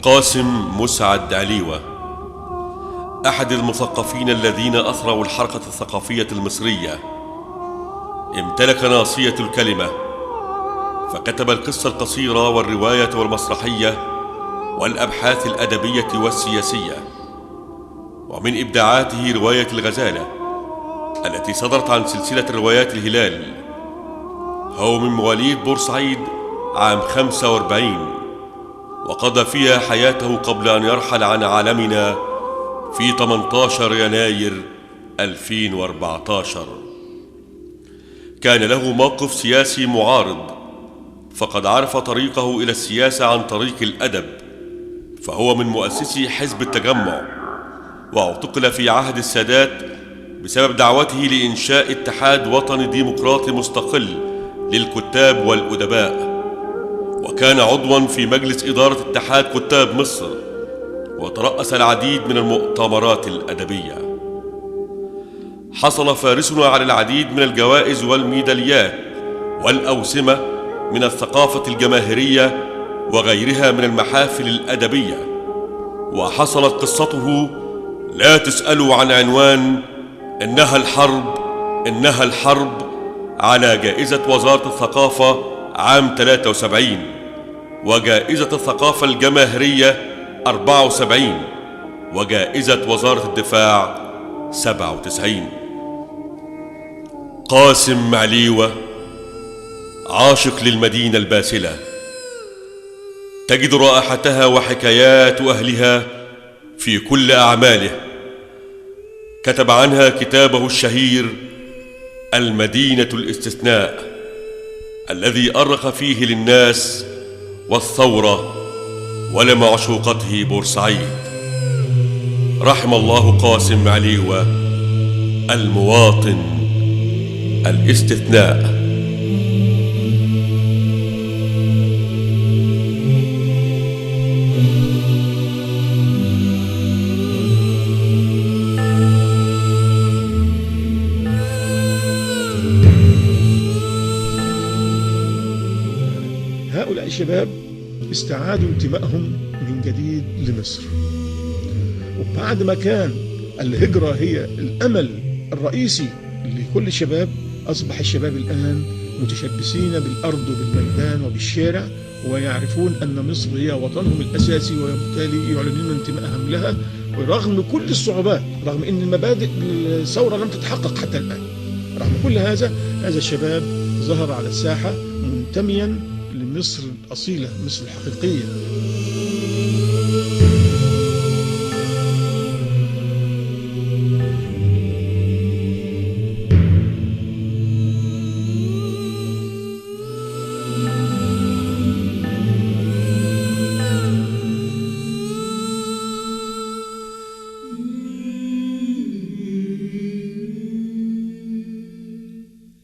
قاسم مسعد عليوة أحد المثقفين الذين أثروا الحركة الثقافية المصرية. امتلك ناصية الكلمة، فكتب القصة القصيرة والرواية والمسرحية والأبحاث الأدبية والسياسية. ومن إبداعاته رواية الغزالة التي صدرت عن سلسلة روايات الهلال. هو من مواليد بورسعيد عام 45، وقضى فيها حياته قبل أن يرحل عن عالمنا في 18 يناير 2014. كان له موقف سياسي معارض، فقد عرف طريقه إلى السياسة عن طريق الأدب، فهو من مؤسسي حزب التجمع، واعتقل في عهد السادات بسبب دعوته لإنشاء اتحاد وطني ديمقراطي مستقل للكتاب والأدباء، وكان عضوا في مجلس إدارة اتحاد كتاب مصر، وترأس العديد من المؤتمرات الأدبية. حصل فارسنا على العديد من الجوائز والميداليات والأوسمة من الثقافة الجماهيرية وغيرها من المحافل الأدبية. وحصلت قصته لا تسألوا عن عنوان إنها الحرب إنها الحرب على جائزة وزارة الثقافة عام 73، وجائزة الثقافة الجماهيرية 74، وجائزة وزارة الدفاع 97. قاسم عليوة عاشق للمدينة الباسلة، تجد رائحتها وحكايات أهلها في كل أعماله. كتب عنها كتابه الشهير المدينة الاستثناء، الذي أرخ فيه للناس والثورة ولمعشوقته بورسعيد. رحم الله قاسم عليوة المواطن الاستثناء. هؤلاء الشباب استعادوا انتمائهم من جديد لمصر، وبعد ما كان الهجرة هي الأمل الرئيسي لكل الشباب، أصبح الشباب الآن متشبثين بالأرض وبالميدان وبالشارع، ويعرفون أن مصر هي وطنهم الأساسي، وبالتالي يعلنون انتمائهم لها ورغم كل الصعوبات، رغم أن المبادئ الثورة لم تتحقق حتى الآن. رغم كل هذا، هذا الشباب ظهر على الساحة منتميا لمصر الأصيلة، مصر الحقيقية.